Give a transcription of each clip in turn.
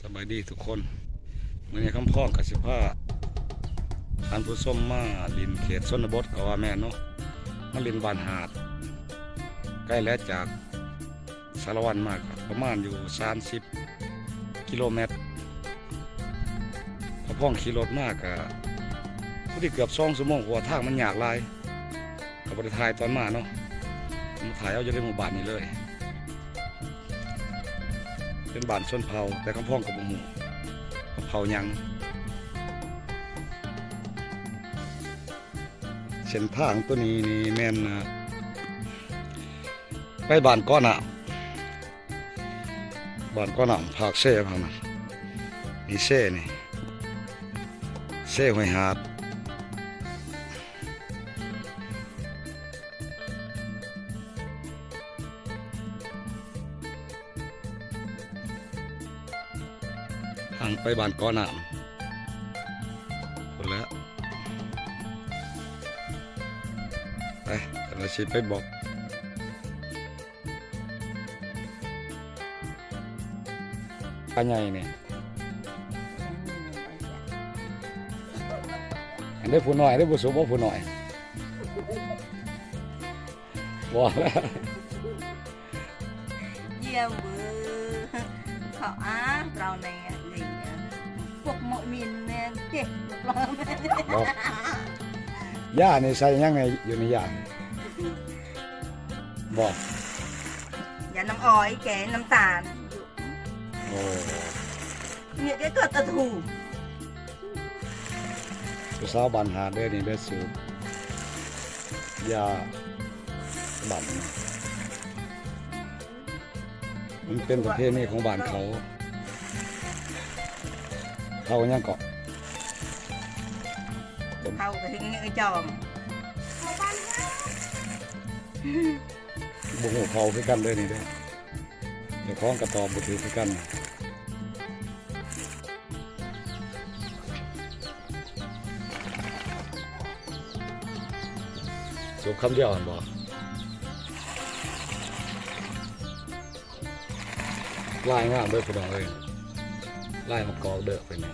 ສະບາຍດີທຸກຄົນ, ມື້ນີ້ຄຳພອງກໍຊິພາທ່ານຜູ້ຊົມມາຫຼິ້ນເຂດຊົນນະບົດກໍວ່າແມ່ນເນາະ, ມາຫຼິ້ນບ້ານຫາດ ໃກ້ແລະຈາກສາລະວັນມາກໍປະມານຢູ່ສາມສິບກິໂລແມັດ. ຄຳພອງຂີ່ລົດມາກໍພໍດີເກືອບສອງຊົ່ວໂມງ ເພາະວ່າທາງມັນຍາກຫຼາຍ. ກໍບໍ່ໄດ້ຖ່າຍຕອນມາເນາະ, ມາຖ່າຍເອົາຢູ່ໃນໝູ່ບ້ານນີ້ເລີຍ. ເປັນບ້ານຊົນເຜົ່າ ແຕ່ຄຳພອງກໍບໍ່ຮູ້ວ່າເຜົ່າຫຍັງ. ເສັ້ນທາງໂຕນີ້ນີ້ແມ່ນ ໄປບ້ານເກາະນ້ຳ. ບ້ານເກາະນ້ຳ ພາກເຊພາກນັ້ນ ມີເຊນີ້ ເຊຫ້ວຍຫາດ. ທາງໄປບ້ານເກາະນ້ຳພຸ້ນແຫຼະ. ໄປ ເຈົ້າໜ້າທີ່ໄປບອກ. ປາໃຫຍ່ນີ້ ອັນນີ້ຜູ້ນ້ອຍເດ້ ຜູ້ສູງບໍ່ ຜູ້ນ້ອຍ ບໍ່ລະ. ຢ້ຽມເວີ ເຂົາອາເຮົາແນ່ເລີຍ ພວກໝໍມິນແມ່ນເຈັບ ບໍ່ ຢານີ້ໃສ່ຫຍັງແນ່ຢູ່ໃນຢາ? ບໍ່ ຢານ້ຳອ້ອຍ ແກງນ້ຳຕານ. ໂອ້ ເນຍ ແກກໍຕະຖູ ຜູ້ສາວບ້ານຫາດເດີນີ້ ໄດ້ສູບຢາດຳ. ມັນເປັນປະເພນີຂອງບ້ານເຂົາ. ເຂົາຫຍັງເກາະ? ເຂົາກໍເຮັດຫຍັງເອີຍຈອມ? ບໍ່ຮູ້ເຜົ່າຄືກັນເດີນີ້ເດີ. ເຈົ້າຂອງກໍຕອບບໍ່ຖືກຄືກັນ. ສູບຄຳດຽວຫັ້ນບໍ່? ລາຍງາມເດີພີ່ນ້ອງເອີຍ, ລາຍມະກອກເດີເປັນ ນີ້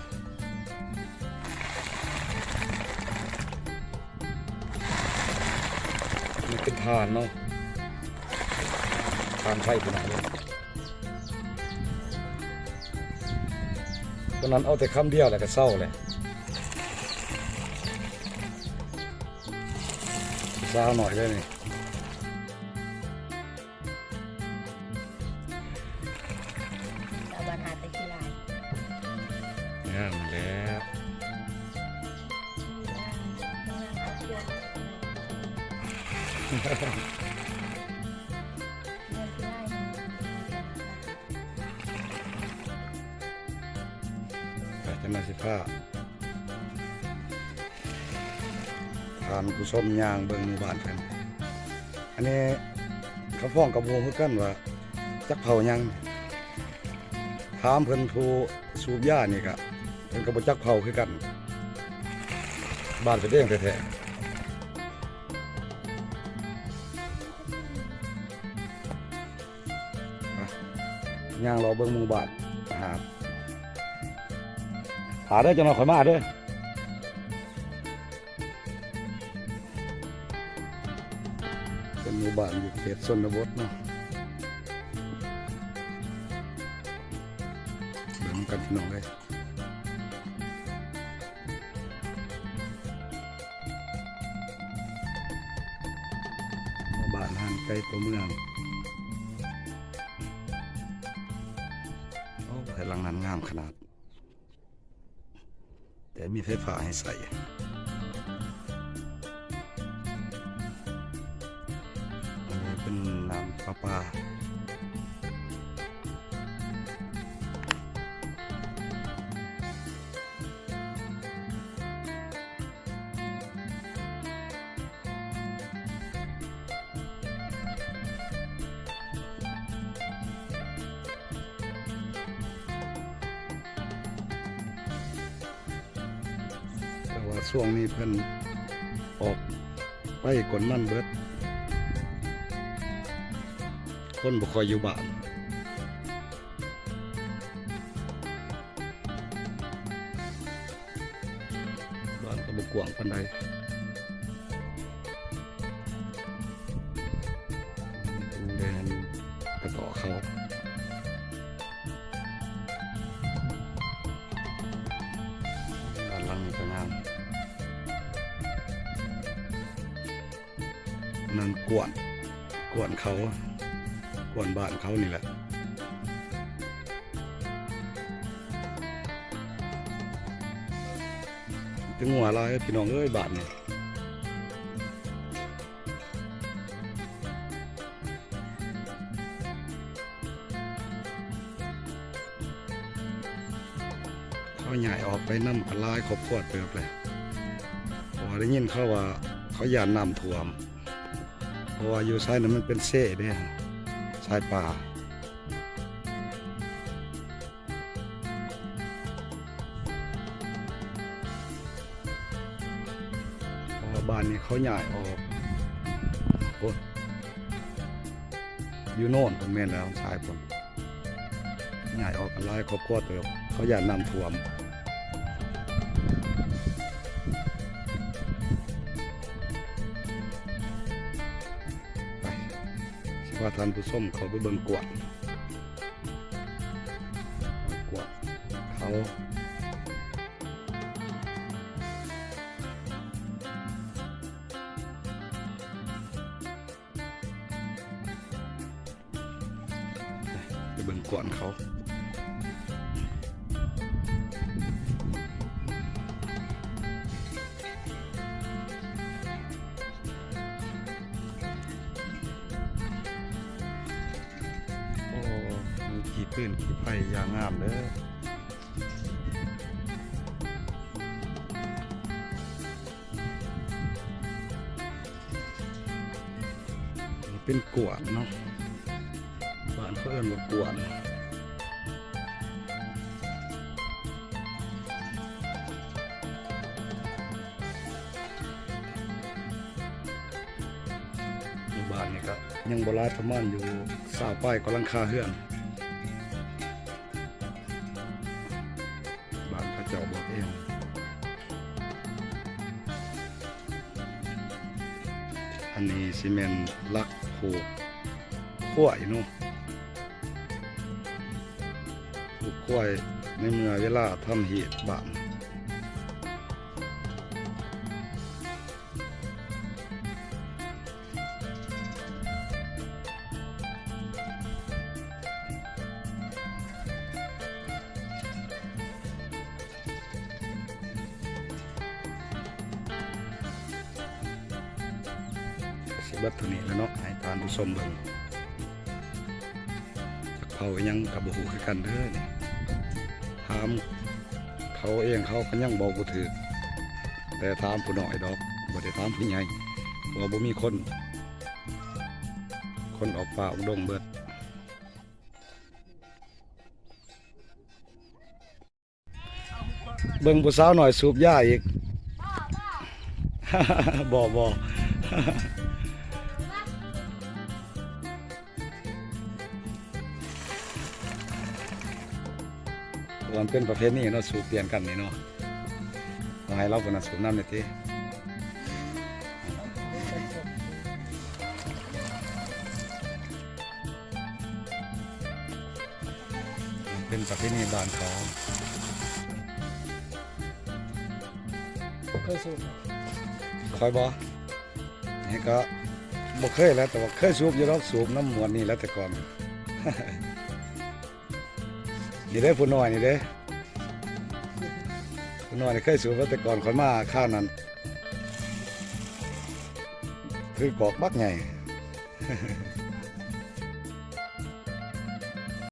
ເປັນຖ່ານເນາະ, ຖ່ານໄຟພີ່ນ້ອງເອີຍ. ຕອນນັ້ນເອົາແຕ່ຄຳດຽວແລ້ວກໍເຊົາແຫຼະ. ສາວໜ້ອຍເດ້ນີ້. ສາວບ້ານຫາດແຕ່ຂີ້ລ້າຍ. ງາມແລ້ວ. ໄປ ຈັ່ງໃດຊິພາທ່ານຜູ້ຊົມຍ່າງເບິ່ງໝູ່ບ້ານເພິ່ນ. ອັນນີ້ຄຳພອງກໍບໍ່ຮູ້ຄືກັນວ່າຈັກເຜົ່າຫຍັງ. ຖາມເພິ່ນຜູ້ສູບຢານີ້ກະ ເພິ່ນກໍບໍ່ຈັກເຜົ່າຄືກັນ, ບ້ານເພິ່ນເອງແທ້ໆ. ຍ່າງເລາະເບິ່ງໝູ່ບ້ານຫາດ. ຖ້າເດີ ຈັກໜ່ອຍຂ້ອຍມາເດີ. ເປັນໝູ່ບ້ານຢູ່ເຂດຊົນນະບົດເນາະ, ເບິ່ງນຳກັນພີ່ນ້ອງເອີຍ. ບ້ານຫ່າງໄກກວ່າເມືອງ. ໂອ້ ເຮືອນຫຼັງນັ້ນງາມຂະໜາດ, ແຕ່ມີໄຟຟ້າໃຫ້ໃຊ້. ອັນນີ້ເປັນນ້ຳປະປາ. ແຕ່ວ່າຊ່ວງນີ້ເພິ່ນອອກໄປກວນມັນເບິດ, ຄົນບໍ່ຄ່ອຍຢູ່ບ້ານ. ບໍ່ກວ້າງປານໃດ. ເປັນແດນກະຕໍເຂົ້າ. ດ້ານຫຼັງນີ້ກະງາມ. ນັ້ນກວນ ກວນເຂົາ ກວນບ້ານເຂົານີ້ແຫຼະ. ແຕ່ງົວຫຼາຍພີ່ນ້ອງເອີຍ ບ້ານນີ້. ເຂົາຍ້າຍອອກໄປນຳກັນຫຼາຍຄອບຄົວເຕີບແລ້ວ ເພາະວ່າໄດ້ຍິນເຂົາວ່າເຂົາຢ້ານນ້ຳຖ້ວມ ເພາະວ່າຢູ່ຊາຍນັ້ນມັນເປັນເຊເດ້ ຊາຍປ່າ. ເພາະວ່າບ້ານນີ້ເຂົາຍ້າຍອອກ ໂອ້ ຢູ່ໂນນພຸ້ນແມ່ນແລ້ວ ຊາຍພຸ້ນ ຍ້າຍອອກກັນຫຼາຍຄອບຄົວເຕີບ ເຂົາຢ້ານນ້ຳຖ້ວມ. ໄປ ຊິພາທ່ານຜູ້ຊົມເຂົ້າໄປເບິ່ງກວນ ກວນເຂົາ. ໄປເບິ່ງກວນເຂົາ. ໂອ້ ມີຂີ້ປືນຂີ້ໄພຢ່າງງາມເດີ້. ເປັນກວນເນາະ ບ້ານເຂົາເອີ້ນວ່າກວນ. ໝູ່ບ້ານນີ້ກະຍັງບໍ່ຫຼາຍ ປະມານຢູ່ຊາວປາຍກວ່າຫຼັງຄາເຮືອນ. ບ້ານເຂົາເຈົ້າບອກເອງ. ອັນນີ້ຊິແມ່ນຫຼັກຜູກຄວາຍເນາະ ຜູກຄວາຍໃນເມື່ອເວລາທຳຮີດບ້ານ. ກະຊິເບິດເທົ່ານີ້ແຫຼະເນາະ ໃຫ້ທ່ານຜູ້ຊົມເບິ່ງ. ຈັກເຜົ່າອີ່ຫຍັງກະບໍ່ຮູ້ຄືກັນເດີນີ້ ຖາມເຂົາເອງເຂົາກະຍັງບອກບໍ່ຖືກ ແຕ່ຖາມຜູ້ນ້ອຍດອກ ບໍ່ໄດ້ຖາມຜູ້ໃຫຍ່ ເພາະວ່າບໍ່ມີຄົນ ຄົນອອກປ່າອອກດົງເບິດ. ເບິ່ງຜູ້ສາວນ້ອຍສູບຢາອີກ. ບໍ່ ບໍ່ ມັນເປັນປະເພນີເນາະ ສູບປ່ຽນກັນນີ້ເນາະ. ເອົາໃຫ້ລາວພຸ້ນນະ ສູບນຳແດ່ຕິ. ເປັນປະເພນີບ້ານເຂົາ. ເຄີຍສູບ? ຂ້ອຍບໍ່? ນີ້ກະບໍ່ເຄີຍແຫຼະ ແຕ່ວ່າເຄີຍສູບຢູ່ດອກ ສູບນຳໝວດນີ້ແຫຼະແຕ່ກ່ອນ. ນີ້ເດ້ຜູ້ນ້ອຍນີ້ເດ້ ຜູ້ນ້ອຍນີ້ເຄີຍສູບແຕ່ກ່ອນ ຂ້ອຍມາຄາວນັ້ນ ຖືກອກບັກໃຫຍ່.